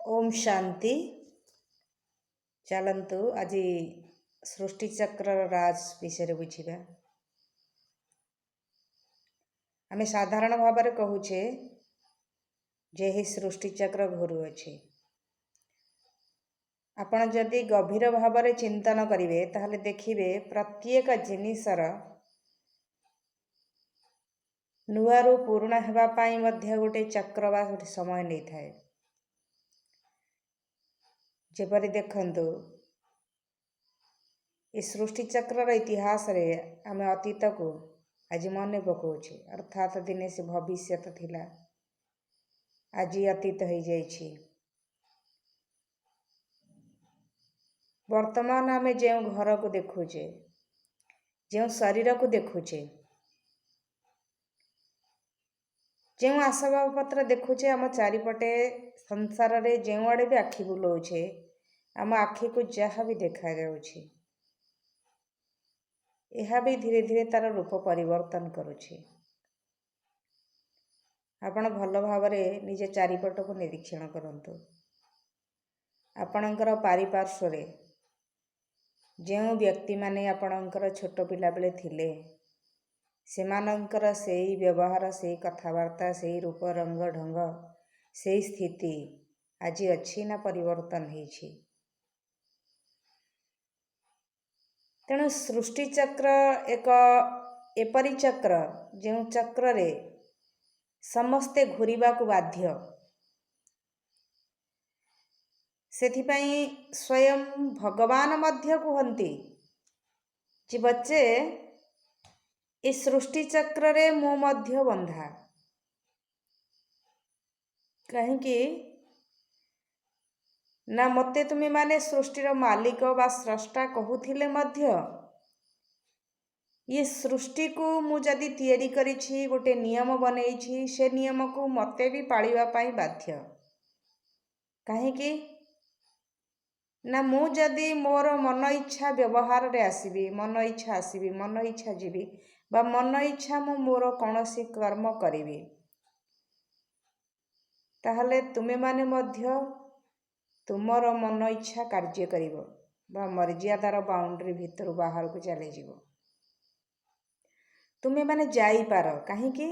ଓମ୍ ଶାନ୍ତି। ଚାଲନ୍ତୁ, ଆଜି ସୃଷ୍ଟିଚକ୍ରର ରାଜ ବିଷୟରେ ବୁଝିବା। ଆମେ ସାଧାରଣ ଭାବରେ କହୁଛେ ଯେ ଏହି ସୃଷ୍ଟିଚକ୍ର ଘୁରୁଅଛି। ଆପଣ ଯଦି ଗଭୀର ଭାବରେ ଚିନ୍ତନ କରିବେ, ତାହେଲେ ଦେଖିବେ ପ୍ରତ୍ୟେକ ଜିନିଷର ନୂଆରୁ ପୁରୁଣା ହେବା ପାଇଁ ମଧ୍ୟ ଗୋଟେ ଚକ୍ର ବା ଗୋଟେ ସମୟ ନେଇଥାଏ। ଯେପରି ଦେଖନ୍ତୁ, ଏ ସୃଷ୍ଟିଚକ୍ରର ଇତିହାସରେ ଆମେ ଅତୀତକୁ ଆଜି ମନେ ପକାଉଛେ। ଅର୍ଥାତ୍ ଦିନେ ସେ ଭବିଷ୍ୟତ ଥିଲା, ଆଜି ଅତୀତ ହେଇଯାଇଛି। ବର୍ତ୍ତମାନ ଆମେ ଯେଉଁ ଘରକୁ ଦେଖୁଛେ, ଯେଉଁ ଶରୀରକୁ ଦେଖୁଛେ, ଯେଉଁ ଆସବାବପତ୍ର ଦେଖୁଛେ, ଆମ ଚାରିପଟେ ସଂସାରରେ ଯେଉଁଆଡ଼େ ବି ଆଖି ବୁଲଉଛେ, ଆମ ଆଖିକୁ ଯାହା ବି ଦେଖାଯାଉଛି, ଏହା ବି ଧୀରେ ଧୀରେ ତା'ର ରୂପ ପରିବର୍ତ୍ତନ କରୁଛି। ଆପଣ ଭଲ ଭାବରେ ନିଜ ଚାରିପଟକୁ ନିରୀକ୍ଷଣ କରନ୍ତୁ। ଆପଣଙ୍କର ପାରିପାର୍ଶ୍ୱରେ ଯେଉଁ ବ୍ୟକ୍ତିମାନେ ଆପଣଙ୍କର ଛୋଟ ପିଲାବେଳେ ଥିଲେ, ସେମାନଙ୍କର ସେଇ ବ୍ୟବହାର, ସେଇ କଥାବାର୍ତ୍ତା, ସେଇ ରୂପ, ରଙ୍ଗ, ଢଙ୍ଗ, ସେଇ ସ୍ଥିତି ଆଜି ଅଛି ନା ପରିବର୍ତ୍ତନ ହେଇଛି? ତେଣୁ ସୃଷ୍ଟିଚକ୍ର ଏକ ଏପରି ଚକ୍ର, ଯେଉଁ ଚକ୍ରରେ ସମସ୍ତେ ଘୁରିବାକୁ ବାଧ୍ୟ। ସେଥିପାଇଁ ସ୍ୱୟଂ ଭଗବାନ ମଧ୍ୟ କୁହନ୍ତି ଯେ ବଚ୍ଚେ, ଏ ସୃଷ୍ଟିଚକ୍ରରେ ମୁଁ ମଧ୍ୟ ବନ୍ଧା। କାହିଁକି ନା ମୋତେ ତୁମେମାନେ ସୃଷ୍ଟିର ମାଲିକ ବା ସ୍ରଷ୍ଟା କହୁଥିଲେ ମଧ୍ୟ ଇଏ ସୃଷ୍ଟିକୁ ମୁଁ ଯଦି ତିଆରି କରିଛି, ଗୋଟେ ନିୟମ ବନେଇଛି, ସେ ନିୟମକୁ ମୋତେ ବି ପାଳିବା ପାଇଁ ବାଧ୍ୟ। କାହିଁକି ନା ମୁଁ ଯଦି ମୋର ମନ ଇଚ୍ଛା ବ୍ୟବହାରରେ ଆସିବି, ମନ ଇଚ୍ଛା ଆସିବି, ମନ ଇଚ୍ଛା ଯିବି ବା ମନ ଇଚ୍ଛା ମୁଁ ମୋର କୌଣସି କର୍ମ କରିବି, ତାହେଲେ ତୁମେମାନେ ମଧ୍ୟ ତୁମର ମନ ଇଚ୍ଛା କାର୍ଯ୍ୟ କରିବ ବା ମର୍ଯ୍ୟାଦାର ବାଉଣ୍ଡ୍ରି ଭିତରୁ ବାହାରକୁ ଚାଲିଯିବ। ତୁମେମାନେ ଯାଇପାର। କାହିଁକି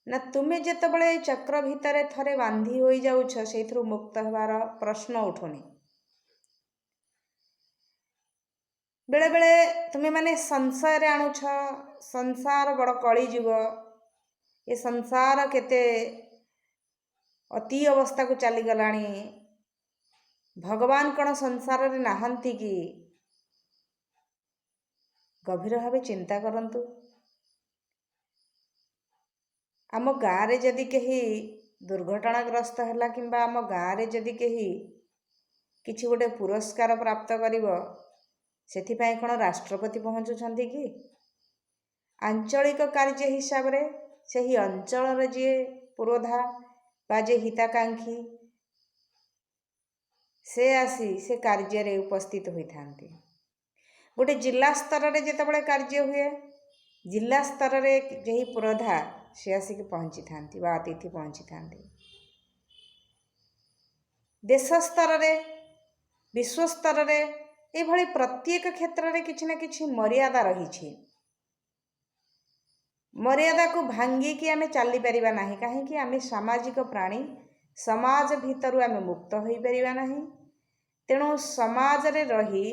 ନା ତୁମେ ଯେତେବେଳେ ଏଇ ଚକ୍ର ଭିତରେ ଥରେ ବାନ୍ଧି ହୋଇଯାଉଛ, ସେଇଥିରୁ ମୁକ୍ତ ହେବାର ପ୍ରଶ୍ନ ଉଠୁନି। ବେଳେବେଳେ ତୁମେମାନେ ସଂଶୟରେ ଆଣୁଛ, ସଂସାର ବଡ଼ କଳିଯୁଗ, ଏ ସଂସାର କେତେ ଅତି ଅବସ୍ଥାକୁ ଚାଲିଗଲାଣି, ଭଗବାନ କ'ଣ ସଂସାରରେ ନାହାନ୍ତି କି? ଗଭୀର ଭାବେ ଚିନ୍ତା କରନ୍ତୁ। ଆମ ଗାଁରେ ଯଦି କେହି ଦୁର୍ଘଟଣାଗ୍ରସ୍ତ ହେଲା କିମ୍ବା ଆମ ଗାଁରେ ଯଦି କେହି କିଛି ଗୋଟେ ପୁରସ୍କାର ପ୍ରାପ୍ତ କରିବ, ସେଥିପାଇଁ କ'ଣ ରାଷ୍ଟ୍ରପତି ପହଞ୍ଚୁଛନ୍ତି କି? ଆଞ୍ଚଳିକ କାର୍ଯ୍ୟ ହିସାବରେ ସେହି ଅଞ୍ଚଳର ଯିଏ ପୁରୋଧା ବା ଯିଏ ହିତାକାଂକ୍ଷୀ, ସେ ଆସି ସେ କାର୍ଯ୍ୟରେ ଉପସ୍ଥିତ ହୋଇଥାନ୍ତି। ଗୋଟେ ଜିଲ୍ଲା ସ୍ତରରେ ଯେତେବେଳେ କାର୍ଯ୍ୟ ହୁଏ, ଜିଲ୍ଲା ସ୍ତରରେ ଯେହି ପୁରୋଧା, ସେ ଆସିକି ପହଞ୍ଚିଥାନ୍ତି ବା ଅତିଥି ପହଞ୍ଚିଥାନ୍ତି। ଦେଶ ସ୍ତରରେ, ବିଶ୍ୱ ସ୍ତରରେ, ଏଭଳି ପ୍ରତ୍ୟେକ କ୍ଷେତ୍ରରେ କିଛି ନା କିଛି ମର୍ଯ୍ୟାଦା ରହିଛି। ମର୍ଯ୍ୟାଦାକୁ ଭାଙ୍ଗିକି ଆମେ ଚାଲିପାରିବା ନାହିଁ। କାହିଁକି? ଆମେ ସାମାଜିକ ପ୍ରାଣୀ, ସମାଜ ଭିତରୁ ଆମେ ମୁକ୍ତ ହୋଇପାରିବା ନାହିଁ। ତେଣୁ ସମାଜରେ ରହି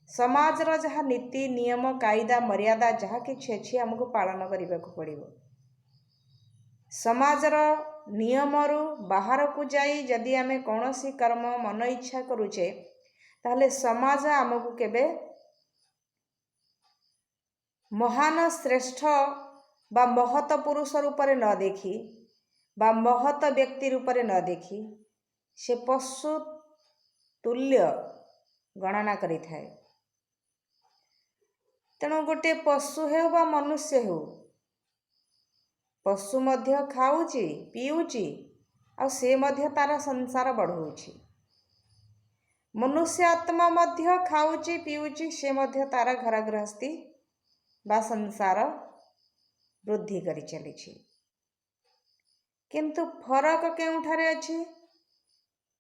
ସମାଜର ଯାହା ନୀତି ନିୟମ, କାଇଦା, ମର୍ଯ୍ୟାଦା ଯାହା କିଛି ଅଛି, ଆମକୁ ପାଳନ କରିବାକୁ ପଡ଼ିବ। ସମାଜର ନିୟମରୁ ବାହାରକୁ ଯାଇ ଯଦି ଆମେ କୌଣସି କର୍ମ ମନ ଇଚ୍ଛା କରୁଛେ, ତାହେଲେ ସମାଜ ଆମକୁ କେବେ ମହାନ, ଶ୍ରେଷ୍ଠ ବା ମହତ ପୁରୁଷ ରୂପରେ ନ ଦେଖି ବା ମହତ ବ୍ୟକ୍ତି ରୂପରେ ନ ଦେଖି ସେ ପଶୁ ତୁଲ୍ୟ ଗଣନା କରିଥାଏ। ତେଣୁ ଗୋଟିଏ ପଶୁ ହେଉ ବା ମନୁଷ୍ୟ ହେଉ, ପଶୁ ମଧ୍ୟ ଖାଉଛି, ପିଉଛି ଆଉ ସେ ମଧ୍ୟ ତାର ସଂସାର ବଢ଼ଉଛି। ମନୁଷ୍ୟ ଆତ୍ମା ମଧ୍ୟ ଖାଉଛି, ପିଉଛି, ସେ ମଧ୍ୟ ତାର ଘର ଗୃହସ୍ଥୀ ବା ସଂସାର ବୃଦ୍ଧି କରି ଚାଲିଛି। କିନ୍ତୁ ଫରକ କେଉଁଠାରେ ଅଛି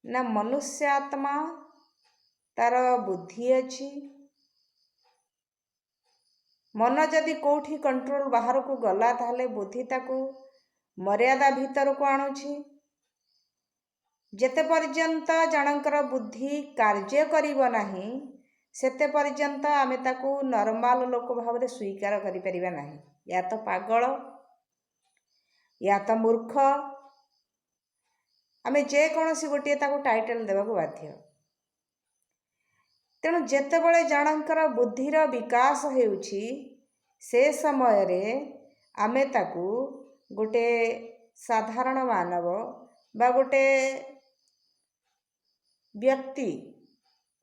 ନା ମନୁଷ୍ୟ ଆତ୍ମା, ତାର ବୁଦ୍ଧି ଅଛି। ମନ ଯଦି କେଉଁଠି କଣ୍ଟ୍ରୋଲ ବାହାରକୁ ଗଲା, ତାହେଲେ ବୁଦ୍ଧି ତାକୁ ମର୍ଯ୍ୟାଦା ଭିତରକୁ ଆଣୁଛି। ଯେତେ ପର୍ଯ୍ୟନ୍ତ ଜଣଙ୍କର ବୁଦ୍ଧି କାର୍ଯ୍ୟ କରିବ ନାହିଁ, ସେତେ ପର୍ଯ୍ୟନ୍ତ ଆମେ ତାକୁ ନର୍ମାଲ ଲୋକ ଭାବରେ ସ୍ୱୀକାର କରିପାରିବା ନାହିଁ। ୟା ତ ପାଗଳ, ୟା ତ ମୂର୍ଖ, ଆମେ ଯେକୌଣସି ଗୋଟିଏ ତାକୁ ଟାଇଟେଲ୍ ଦେବାକୁ ବାଧ୍ୟ। ତେଣୁ ଯେତେବେଳେ ଜଣଙ୍କର ବୁଦ୍ଧିର ବିକାଶ ହେଉଛି, ସେ ସମୟରେ ଆମେ ତାକୁ ଗୋଟେ ସାଧାରଣ ମାନବ ବା ଗୋଟେ ବ୍ୟକ୍ତି,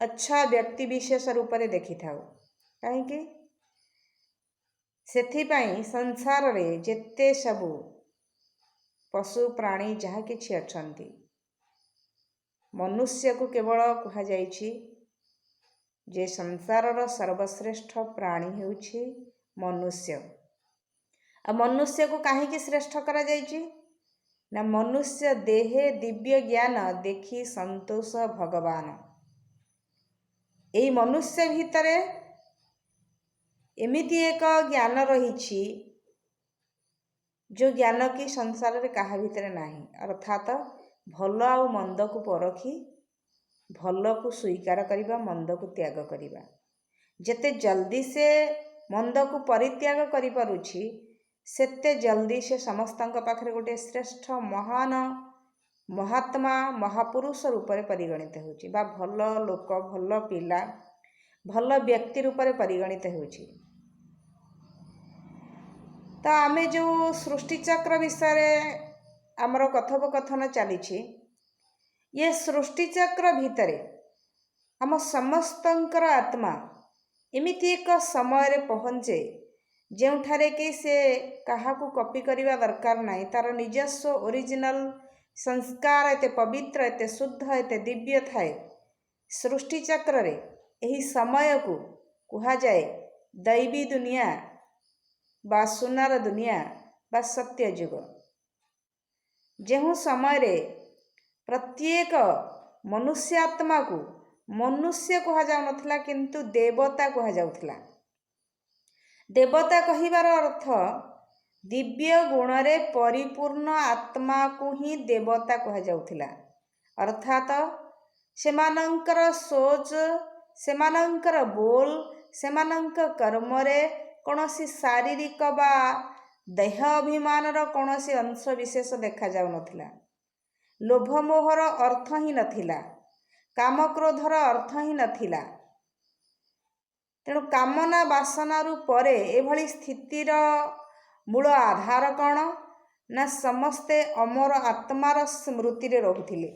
ଆଚ୍ଛା ବ୍ୟକ୍ତି ବିଶେଷ ରୂପରେ ଦେଖିଥାଉ। କାହିଁକି? ସେଥିପାଇଁ ସଂସାରରେ ଯେତେ ସବୁ ପଶୁ ପ୍ରାଣୀ ଯାହା କିଛି ଅଛନ୍ତି, ମନୁଷ୍ୟକୁ କେବଳ କୁହାଯାଇଛି ଯେ ସଂସାରର ସର୍ବଶ୍ରେଷ୍ଠ ପ୍ରାଣୀ ହେଉଛି ମନୁଷ୍ୟ। ଆଉ ମନୁଷ୍ୟକୁ କାହିଁକି ଶ୍ରେଷ୍ଠ କରାଯାଇଛି ନା, ମନୁଷ୍ୟ ଦେହେ ଦିବ୍ୟ ଜ୍ଞାନ ଦେଖି ସନ୍ତୋଷ ଭଗବାନ। ଏଇ ମନୁଷ୍ୟ ଭିତରେ ଏମିତି ଏକ ଜ୍ଞାନ ରହିଛି, ଯେଉଁ ଜ୍ଞାନ କି ସଂସାରରେ କାହା ଭିତରେ ନାହିଁ। ଅର୍ଥାତ ଭଲ ଆଉ ମନ୍ଦକୁ ପରଖି ଭଲକୁ ସ୍ୱୀକାର କରିବା, ମନ୍ଦକୁ ତ୍ୟାଗ କରିବା। ଯେତେ ଜଲ୍ଦି ସେ ମନ୍ଦକୁ ପରିତ୍ୟାଗ କରିପାରୁଛି, ସେତେ ଜଲ୍ଦି ସେ ସମସ୍ତଙ୍କ ପାଖରେ ଗୋଟିଏ ଶ୍ରେଷ୍ଠ ମହାନ ମହାତ୍ମା, ମହାପୁରୁଷ ରୂପରେ ପରିଗଣିତ ହେଉଛି ବା ଭଲ ଲୋକ, ଭଲ ପିଲା, ଭଲ ବ୍ୟକ୍ତି ରୂପରେ ପରିଗଣିତ ହେଉଛି। ତ ଆମେ ଯେଉଁ ସୃଷ୍ଟିଚକ୍ର ବିଷୟରେ ଆମର କଥୋପକଥନ ଚାଲିଛି, ଇଏ ସୃଷ୍ଟିଚକ୍ର ଭିତରେ ଆମ ସମସ୍ତଙ୍କର ଆତ୍ମା ଏମିତି ଏକ ସମୟରେ ପହଞ୍ଚେ, ଯେଉଁଠାରେ କି ସେ କାହାକୁ କପି କରିବା ଦରକାର ନାହିଁ। ତା'ର ନିଜସ୍ୱ ଓରିଜିନାଲ ସଂସ୍କାର ଏତେ ପବିତ୍ର, ଏତେ ଶୁଦ୍ଧ, ଏତେ ଦିବ୍ୟ ଥାଏ। ସୃଷ୍ଟିଚକ୍ରରେ ଏହି ସମୟକୁ କୁହାଯାଏ ଦୈବୀ ଦୁନିଆ ବା ସୁନାର ଦୁନିଆ ବା ସତ୍ୟଯୁଗ, ଯେଉଁ ସମୟରେ ପ୍ରତ୍ୟେକ ମନୁଷ୍ୟ ଆତ୍ମାକୁ ମନୁଷ୍ୟ କୁହାଯାଉନଥିଲା, କିନ୍ତୁ ଦେବତା କୁହାଯାଉଥିଲା। ଦେବତା କହିବାର ଅର୍ଥ ଦିବ୍ୟ ଗୁଣରେ ପରିପୂର୍ଣ୍ଣ ଆତ୍ମାକୁ ହିଁ ଦେବତା କୁହାଯାଉଥିଲା। ଅର୍ଥାତ ସେମାନଙ୍କର ସୋଚ, ସେମାନଙ୍କର ବୋଲ, ସେମାନଙ୍କ କର୍ମରେ କୌଣସି ଶାରୀରିକ ବା ଦେହ ଅଭିମାନର କୌଣସି ଅଂଶ ବିଶେଷ ଦେଖାଯାଉନଥିଲା। ଲୋଭ ମୋହର ଅର୍ଥ ହିଁ ନଥିଲା, କାମ କ୍ରୋଧର ଅର୍ଥ ହିଁ ନଥିଲା। ତେଣୁ କାମନା ବାସନାରୁ ପରେ ଏଭଳି ସ୍ଥିତିର ମୂଳ ଆଧାର କ'ଣ ନା, ସମସ୍ତେ ଅମର ଆତ୍ମାର ସ୍ମୃତିରେ ରହୁଥିଲେ।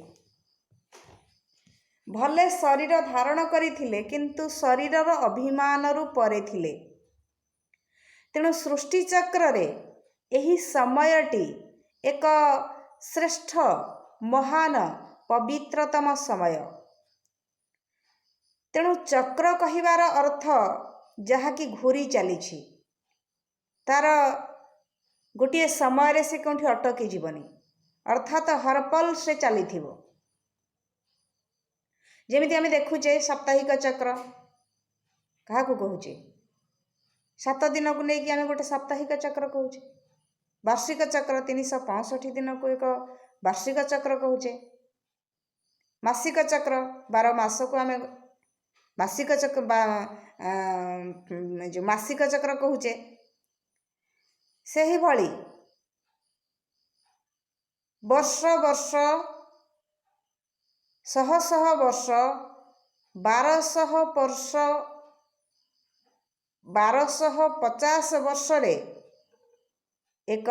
ଭଲେ ଶରୀର ଧାରଣ କରିଥିଲେ, କିନ୍ତୁ ଶରୀରର ଅଭିମାନରୁ ପରେ ଥିଲେ। ତେଣୁ ସୃଷ୍ଟିଚକ୍ରରେ ଏହି ସମୟଟି ଏକ ଶ୍ରେଷ୍ଠ, ମହାନ, ପବିତ୍ରତମ ସମୟ। ତେଣୁ ଚକ୍ର କହିବାର ଅର୍ଥ ଯାହାକି ଘୁରି ଚାଲିଛି, ତାର ଗୋଟିଏ ସମୟରେ ସେ କେଉଁଠି ଅଟକି ଯିବନି, ଅର୍ଥାତ ହରପଲ ସେ ଚାଲିଥିବ। ଯେମିତି ଆମେ ଦେଖୁଛେ ସାପ୍ତାହିକ ଚକ୍ର କାହାକୁ କହୁଛେ? 7 ଦିନକୁ ନେଇକି ଆମେ ଗୋଟେ ସାପ୍ତାହିକ ଚକ୍ର କହୁଛେ। ବାର୍ଷିକ ଚକ୍ର 365 ଦିନକୁ ଏକ ବାର୍ଷିକ ଚକ୍ର କହୁଛେ। ମାସିକ ଚକ୍ର 12 ମାସକୁ ଆମେ ମାସିକ ଚକ୍ର ବା ଯେଉଁ ମାସିକ ଚକ୍ର କହୁଛେ। ସେହିଭଳି ବର୍ଷ ବର୍ଷ, ଶହ ଶହ ବର୍ଷ, 1200 ବର୍ଷ, 1250 ବର୍ଷରେ ଏକ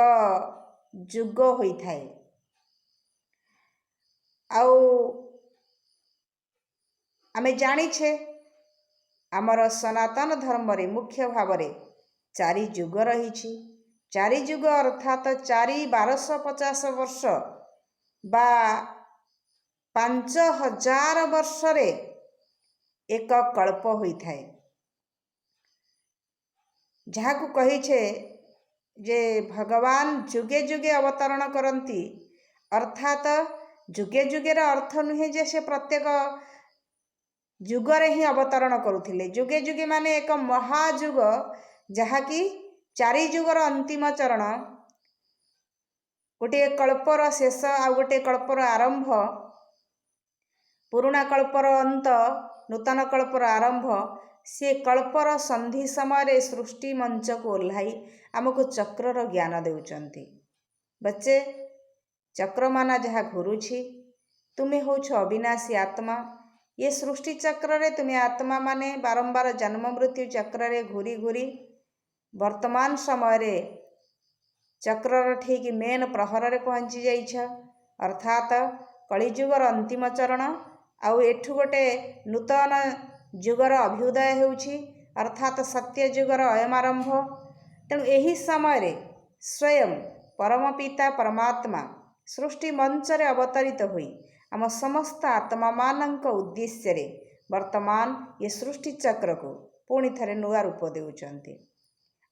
ଯୁଗ ହୋଇଥାଏ। ଆଉ ଆମେ ଜାଣିଛେ, ଆମର ସନାତନ ଧର୍ମରେ ମୁଖ୍ୟ ଭାବରେ ଚାରି ଯୁଗ ରହିଛି। ଚାରି ଯୁଗ ଅର୍ଥାତ ଚାରି 1250 ବର୍ଷ ବା 5000 ବର୍ଷରେ ଏକ କଳ୍ପ ହୋଇଥାଏ, ଯାହାକୁ କହିଛେ ଯେ ଭଗବାନ ଯୁଗେ ଯୁଗେ ଅବତରଣ କରନ୍ତି। ଅର୍ଥାତ ଯୁଗେ ଯୁଗେର ଅର୍ଥ ନୁହେଁ ଯେ ସେ ପ୍ରତ୍ୟେକ ଯୁଗରେ ହିଁ ଅବତରଣ କରୁଥିଲେ। ଯୁଗେ ଯୁଗେ ମାନେ ଏକ ମହାଯୁଗ, ଯାହାକି ଚାରି ଯୁଗର ଅନ୍ତିମ ଚରଣ, ଗୋଟିଏ କଳ୍ପର ଶେଷ ଆଉ ଗୋଟିଏ କଳ୍ପର ଆରମ୍ଭ, ପୁରୁଣା କଳ୍ପର ଅନ୍ତ, ନୂତନ କଳ୍ପର ଆରମ୍ଭ। ସେ କଳ୍ପର ସନ୍ଧି ସମୟରେ ସୃଷ୍ଟି ମଞ୍ଚକୁ ଓହ୍ଲାଇ ଆମକୁ ଚକ୍ରର ଜ୍ଞାନ ଦେଉଛନ୍ତି। ବଚ୍ଚେ, ଚକ୍ରମାନା ଯାହା ଘୁରୁଛି, ତୁମେ ହେଉଛ ଅବିନାଶୀ ଆତ୍ମା। ଏ ସୃଷ୍ଟି ଚକ୍ରରେ ତୁମେ ଆତ୍ମାମାନେ ବାରମ୍ବାର ଜନ୍ମ ମୃତ୍ୟୁ ଚକ୍ରରେ ଘୁରି ଘୁରି ବର୍ତ୍ତମାନ ସମୟରେ ଚକ୍ରର ଠିକ୍ ମେନ୍ ପ୍ରହରରେ ପହଞ୍ଚି ଯାଇଛ, ଅର୍ଥାତ କଳିଯୁଗର ଅନ୍ତିମ ଚରଣ। ଆଉ ଏଠୁ ଗୋଟେ ନୂତନ ଯୁଗର ଅଭ୍ୟୁଦୟ ହେଉଛି, ଅର୍ଥାତ ସତ୍ୟ ଯୁଗର ଅୟମାରମ୍ଭ। ତେଣୁ ଏହି ସମୟରେ ସ୍ୱୟଂ ପରମ ପିତା ପରମାତ୍ମା ସୃଷ୍ଟି ମଞ୍ଚରେ ଅବତରିତ ହୋଇ ଆମ ସମସ୍ତ ଆତ୍ମାମାନଙ୍କ ଉଦ୍ଦେଶ୍ୟରେ ବର୍ତ୍ତମାନ ଏ ସୃଷ୍ଟି ଚକ୍ରକୁ ପୁଣି ଥରେ ନୂଆ ରୂପ ଦେଉଛନ୍ତି।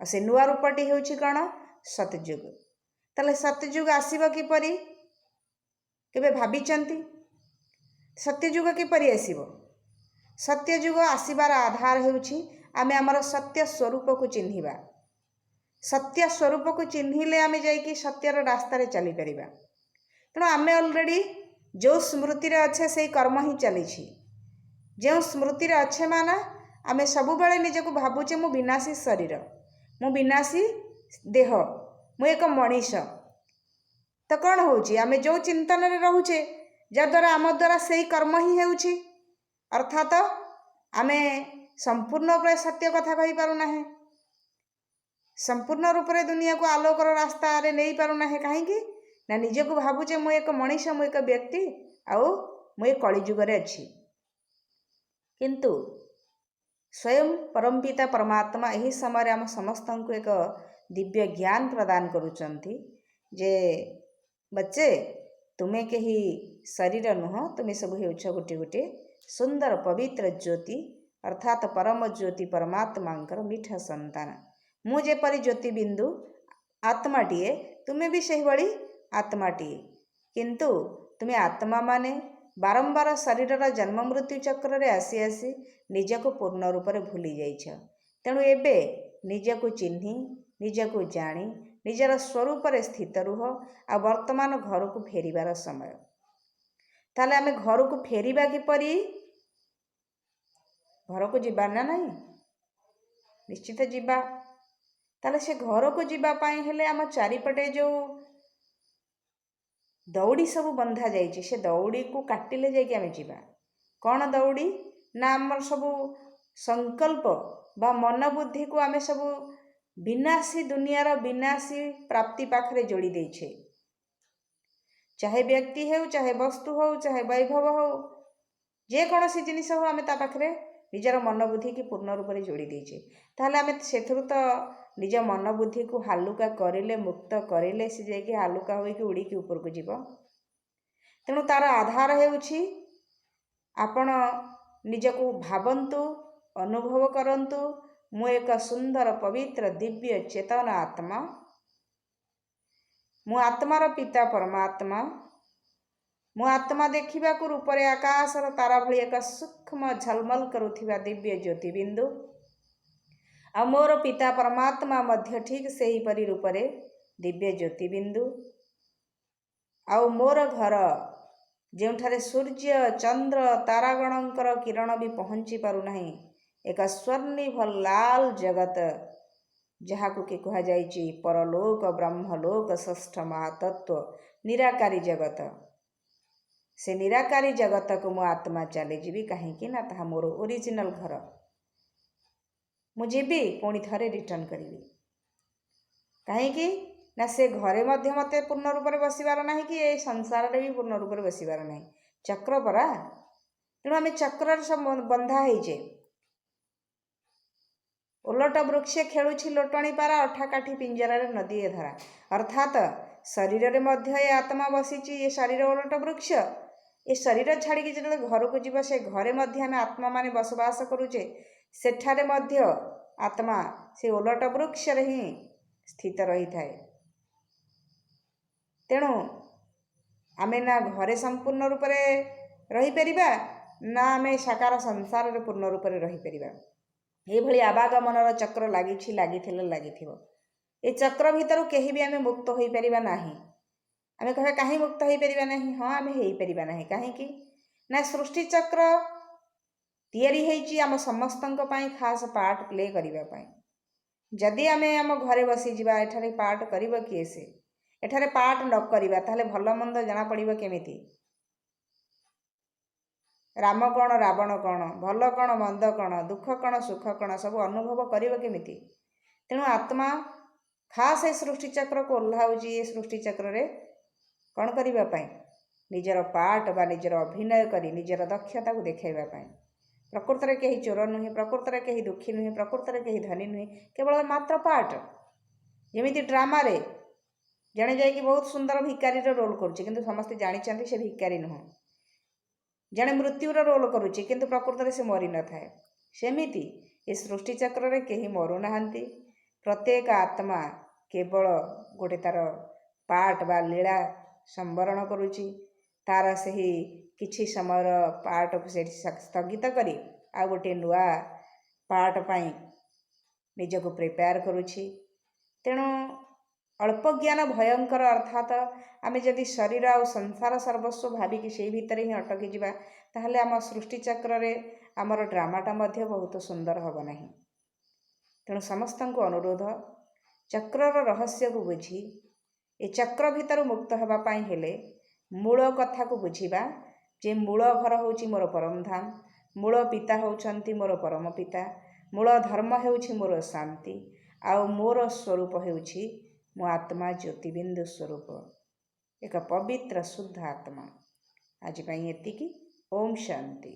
ଆଉ ସେ ନୂଆ ରୂପଟି ହେଉଛି କ'ଣ? ସତଯୁଗ। ତାହେଲେ ସତଯୁଗ ଆସିବ କିପରି, କେବେ ଭାବିଛନ୍ତି? ସତ୍ୟଯୁଗ କିପରି ଆସିବ? ସତ୍ୟଯୁଗ ଆସିବାର ଆଧାର ହେଉଛି ଆମେ ଆମର ସତ୍ୟ ସ୍ୱରୂପକୁ ଚିହ୍ନିବା। ସତ୍ୟ ସ୍ୱରୂପକୁ ଚିହ୍ନିଲେ ଆମେ ଯାଇକି ସତ୍ୟର ରାସ୍ତାରେ ଚାଲିପାରିବା। ତେଣୁ ଆମେ ଅଲରେଡ଼ି ଯେଉଁ ସ୍ମୃତିରେ ଅଛେ, ସେଇ କର୍ମ ହିଁ ଚାଲିଛି। ଯେଉଁ ସ୍ମୃତିରେ ଅଛେ ମାନେ ଆମେ ସବୁବେଳେ ନିଜକୁ ଭାବୁଛେ, ମୁଁ ବିନାଶୀ ଶରୀର, ମୁଁ ବିନାଶୀ ଦେହ, ମୁଁ ଏକ ମଣିଷ। ତ କ'ଣ ହେଉଛି? ଆମେ ଯେଉଁ ଚିନ୍ତନରେ ରହୁଛେ, ଯାହାଦ୍ୱାରା ଆମ ଦ୍ୱାରା ସେଇ କର୍ମ ହିଁ ହେଉଛି। ଅର୍ଥାତ ଆମେ ସମ୍ପୂର୍ଣ୍ଣ ଉପରେ ସତ୍ୟ କଥା କହିପାରୁନାହେଁ, ସମ୍ପୂର୍ଣ୍ଣ ରୂପରେ ଦୁନିଆକୁ ଆଲୋକର ରାସ୍ତାରେ ନେଇପାରୁନାହେଁ। କାହିଁକି ନା ନିଜକୁ ଭାବୁଛେ, ମୁଁ ଏକ ମଣିଷ, ମୁଁ ଏକ ବ୍ୟକ୍ତି, ଆଉ ମୁଁ ଏ କଳିଯୁଗରେ ଅଛି। କିନ୍ତୁ ସ୍ୱୟଂ ପରମପିତା ପରମାତ୍ମା ଏହି ସମୟରେ ଆମ ସମସ୍ତଙ୍କୁ ଏକ ଦିବ୍ୟ ଜ୍ଞାନ ପ୍ରଦାନ କରୁଛନ୍ତି ଯେ ବଚ୍ଚେ, ତୁମେ କେହି ଶରୀର ନୁହଁ, ତୁମେ ସବୁ ହେଉଛ ଗୋଟିଏ ଗୋଟିଏ ସୁନ୍ଦର ପବିତ୍ର ଜ୍ୟୋତି, ଅର୍ଥାତ୍ ପରମ ଜ୍ୟୋତି ପରମାତ୍ମାଙ୍କର ମିଠା ସନ୍ତାନ। ମୁଁ ଯେପରି ଜ୍ୟୋତିବିନ୍ଦୁ ଆତ୍ମାଟିଏ, ତୁମେ ବି ସେହିଭଳି ଆତ୍ମାଟିଏ। କିନ୍ତୁ ତୁମେ ଆତ୍ମାମାନେ ବାରମ୍ବାର ଶରୀରର ଜନ୍ମ ମୃତ୍ୟୁ ଚକ୍ରରେ ଆସି ଆସି ନିଜକୁ ପୂର୍ଣ୍ଣ ରୂପରେ ଭୁଲି ଯାଇଛ। ତେଣୁ ଏବେ ନିଜକୁ ଚିହ୍ନି, ନିଜକୁ ଜାଣି, ନିଜର ସ୍ୱରୂପରେ ସ୍ଥିତ ରୁହ। ଆଉ ବର୍ତ୍ତମାନ ଘରକୁ ଫେରିବାର ସମୟ। ତାହେଲେ ଆମେ ଘରକୁ ଫେରିବା କିପରି? ଘରକୁ ଯିବା ନା ନାହିଁ? ନିଶ୍ଚିତ ଯିବା। ତାହେଲେ ସେ ଘରକୁ ଯିବା ପାଇଁ ହେଲେ ଆମ ଚାରିପଟେ ଯେଉଁ ଦଉଡ଼ି ସବୁ ବନ୍ଧା ଯାଇଛି, ସେ ଦଉଡ଼ିକୁ କାଟିଲେ ଯାଇକି ଆମେ ଯିବା। କ'ଣ ଦଉଡ଼ି ନା ଆମର ସବୁ ସଂକଳ୍ପ ବା ମନବୁଦ୍ଧିକୁ ଆମେ ସବୁ ବିନାଶୀ ଦୁନିଆର ବିନାଶୀ ପ୍ରାପ୍ତି ପାଖରେ ଯୋଡ଼ି ଦେଇଛେ। ଚାହେ ବ୍ୟକ୍ତି ହେଉ, ଚାହେ ବସ୍ତୁ ହେଉ, ଚାହେ ବୈଭବ ହେଉ, ଯେକୌଣସି ଜିନିଷ ହେଉ, ଆମେ ତା ପାଖରେ ନିଜର ମନବୁଦ୍ଧିକି ପୂର୍ଣ୍ଣ ରୂପରେ ଯୋଡ଼ି ଦେଇଛେ। ତାହେଲେ ଆମେ ସେଥିରୁ ତ ନିଜ ମନବୁଦ୍ଧିକୁ ହାଲୁକା କରିଲେ, ମୁକ୍ତ କରିଲେ, ସେ ଯାଇକି ହାଲୁକା ହୋଇକି ଉଡ଼ିକି ଉପରକୁ ଯିବ। ତେଣୁ ତାର ଆଧାର ହେଉଛି ଆପଣ ନିଜକୁ ଭାବନ୍ତୁ, ଅନୁଭବ କରନ୍ତୁ, ମୁଁ ଏକ ସୁନ୍ଦର ପବିତ୍ର ଦିବ୍ୟ ଚେତନ ଆତ୍ମା। ମୁଁ ଆତ୍ମାର ପିତା ପରମାତ୍ମା। ମୁଁ ଆତ୍ମା ଦେଖିବାକୁ ରୂପରେ ଆକାଶର ତାରା ଭଳି ଏକ ସୂକ୍ଷ୍ମ ଝଲମଲ କରୁଥିବା ଦିବ୍ୟ ଜ୍ୟୋତିବିନ୍ଦୁ। ଆଉ ମୋର ପିତା ପରମାତ୍ମା ମଧ୍ୟ ଠିକ୍ ସେହିପରି ରୂପରେ ଦିବ୍ୟ ଜ୍ୟୋତିବିନ୍ଦୁ। ଆଉ ମୋର ଘର, ଯେଉଁଠାରେ ସୂର୍ଯ୍ୟ, ଚନ୍ଦ୍ର, ତାରାଗଣଙ୍କର କିରଣ ବି ପହଞ୍ଚି ପାରୁନାହିଁ, ଏକ ସ୍ୱର୍ଣ୍ଣିଭ ଲାଲ ଜଗତ, ଯାହାକୁ କି କୁହାଯାଇଛି ପରଲୋକ, ବ୍ରହ୍ମଲୋକ, ଷଷ୍ଠ ମହାତତ୍ଵ, ନିରାକାରୀ ଜଗତ। ସେ ନିରାକାରୀ ଜଗତକୁ ମୁଁ ଆତ୍ମା ଚାଲିଯିବି। କାହିଁକି ନା ତାହା ମୋର ଓରିଜିନାଲ ଘର। ମୁଁ ଯିବି, ପୁଣି ଥରେ ରିଟର୍ଣ୍ଣ କରିବି। କାହିଁକି ନା ସେ ଘରେ ମଧ୍ୟ ମୋତେ ପୂର୍ଣ୍ଣ ରୂପରେ ବସିବାର ନାହିଁ କି ଏ ସଂସାରରେ ବି ପୂର୍ଣ୍ଣ ରୂପରେ ବସିବାର ନାହିଁ। ଚକ୍ର ପରା। ତେଣୁ ଆମେ ଚକ୍ରରେ ସବୁ ବନ୍ଧା ହେଇଛେ। ଓଲଟ ବୃକ୍ଷେ ଖେଳୁଛି ଲୋଟଣୀ ପାରା, ଅଠା କାଠି ପିଞ୍ଜରାରେ ନଦିଏ ଧରା। ଅର୍ଥାତ ଶରୀରରେ ମଧ୍ୟ ଏ ଆତ୍ମା ବସିଛି। ଏ ଶରୀର ଓଲଟ ବୃକ୍ଷ। ଏ ଶରୀର ଛାଡ଼ିକି ଯେତେବେଳେ ଘରକୁ ଯିବ, ସେ ଘରେ ମଧ୍ୟ ଆମେ ଆତ୍ମାମାନେ ବସବାସ କରୁଛେ। ସେଠାରେ ମଧ୍ୟ ଆତ୍ମା ସେ ଓଲଟ ବୃକ୍ଷରେ ହିଁ ସ୍ଥିତ ରହିଥାଏ। ତେଣୁ ଆମେ ନା ଘରେ ସମ୍ପୂର୍ଣ୍ଣ ରୂପରେ ରହିପାରିବା, ନା ଆମେ ସାକାର ସଂସାରରେ ପୂର୍ଣ୍ଣ ରୂପରେ ରହିପାରିବା। ଏଇଭଳି ଆବାଗମନର ଚକ୍ର ଲାଗିଛି, ଲାଗିଥିଲେ, ଲାଗିଥିବ। ଏ ଚକ୍ର ଭିତରୁ କେହି ବି ଆମେ ମୁକ୍ତ ହୋଇପାରିବା ନାହିଁ। ଆମେ କହିବା, କାହିଁ ମୁକ୍ତ ହେଇପାରିବା ନାହିଁ? ହଁ, ଆମେ ହେଇପାରିବା ନାହିଁ। କାହିଁକି ନା ସୃଷ୍ଟି ଚକ୍ର ତିଆରି ହେଇଛି ଆମ ସମସ୍ତଙ୍କ ପାଇଁ ଖାସ୍ ପାର୍ଟ ପ୍ଲେ କରିବା ପାଇଁ। ଯଦି ଆମେ ଆମ ଘରେ ବସିଯିବା, ଏଠାରେ ପାର୍ଟ କରିବ କିଏ ସେ? ଏଠାରେ ପାର୍ଟ ନ କରିବା, ତାହେଲେ ଭଲ ମନ୍ଦ ଜଣାପଡ଼ିବ କେମିତି? ରାମ କ'ଣ, ରାବଣ କ'ଣ, ଭଲ କ'ଣ, ମନ୍ଦ କ'ଣ, ଦୁଃଖ କ'ଣ, ସୁଖ କ'ଣ, ସବୁ ଅନୁଭବ କରିବ କେମିତି? ତେଣୁ ଆତ୍ମା ଖାସ୍ ଏ ସୃଷ୍ଟି ଚକ୍ରକୁ ଓହ୍ଲାଉଛି ଏ ସୃଷ୍ଟି ଚକ୍ରରେ କ'ଣ କରିବା ପାଇଁ? ନିଜର ପାର୍ଟ ବା ନିଜର ଅଭିନୟ କରି ନିଜର ଦକ୍ଷତାକୁ ଦେଖାଇବା ପାଇଁ। ପ୍ରକୃତରେ କେହି ଚୋର ନୁହେଁ, ପ୍ରକୃତରେ କେହି ଦୁଃଖୀ ନୁହେଁ, ପ୍ରକୃତରେ କେହି ଧନୀ ନୁହେଁ, କେବଳ ମାତ୍ର ପାର୍ଟ। ଯେମିତି ଡ୍ରାମାରେ ଜଣେ ଯାଇକି ବହୁତ ସୁନ୍ଦର ଭିକାରୀର ରୋଲ୍ କରୁଛି, କିନ୍ତୁ ସମସ୍ତେ ଜାଣିଛନ୍ତି ସେ ଭିକାରୀ ନୁହଁ। ଜଣେ ମୃତ୍ୟୁର ରୋଲ୍ କରୁଛି, କିନ୍ତୁ ପ୍ରକୃତରେ ସେ ମରିନଥାଏ। ସେମିତି ଏ ସୃଷ୍ଟି ଚକ୍ରରେ କେହି ମରୁନାହାନ୍ତି। ପ୍ରତ୍ୟେକ ଆତ୍ମା କେବଳ ଗୋଟେ ତା'ର ପାର୍ଟ ବା ଲୀଳା ସମ୍ବରଣ କରୁଛି। ତା'ର ସେହି କିଛି ସମୟର ପାର୍ଟକୁ ସେଇଠି ସ୍ଥଗିତ କରି ଆଉ ଗୋଟିଏ ନୂଆ ପାର୍ଟ ପାଇଁ ନିଜକୁ ପ୍ରିପେୟାର କରୁଛି। ତେଣୁ ଅଳ୍ପ ଜ୍ଞାନ ଭୟଙ୍କର। ଅର୍ଥାତ ଆମେ ଯଦି ଶରୀର ଆଉ ସଂସାର ସର୍ବସ୍ୱ ଭାବିକି ସେଇ ଭିତରେ ହିଁ ଅଟକିଯିବା, ତାହେଲେ ଆମ ସୃଷ୍ଟି ଚକ୍ରରେ ଆମର ଡ୍ରାମାଟା ମଧ୍ୟ ବହୁତ ସୁନ୍ଦର ହେବ ନାହିଁ। ତେଣୁ ସମସ୍ତଙ୍କୁ ଅନୁରୋଧ, ଚକ୍ରର ରହସ୍ୟକୁ ବୁଝି ଏ ଚକ୍ର ଭିତରୁ ମୁକ୍ତ ହେବା ପାଇଁ ହେଲେ ମୂଳ କଥାକୁ ବୁଝିବା ଯେ ମୂଳ ଘର ହେଉଛି ମୋର ପରମଧାମ, ମୂଳ ପିତା ହେଉଛନ୍ତି ମୋର ପରମ ପିତା, ମୂଳ ଧର୍ମ ହେଉଛି ମୋର ଶାନ୍ତି, ଆଉ ମୋର ସ୍ୱରୂପ ହେଉଛି ମୋ ଆତ୍ମା ଜ୍ୟୋତିବିନ୍ଦୁ ସ୍ୱରୂପ, ଏକ ପବିତ୍ର ଶୁଦ୍ଧ ଆତ୍ମା। ଆଜି ପାଇଁ ଏତିକି। ଓମ୍ ଶାନ୍ତି।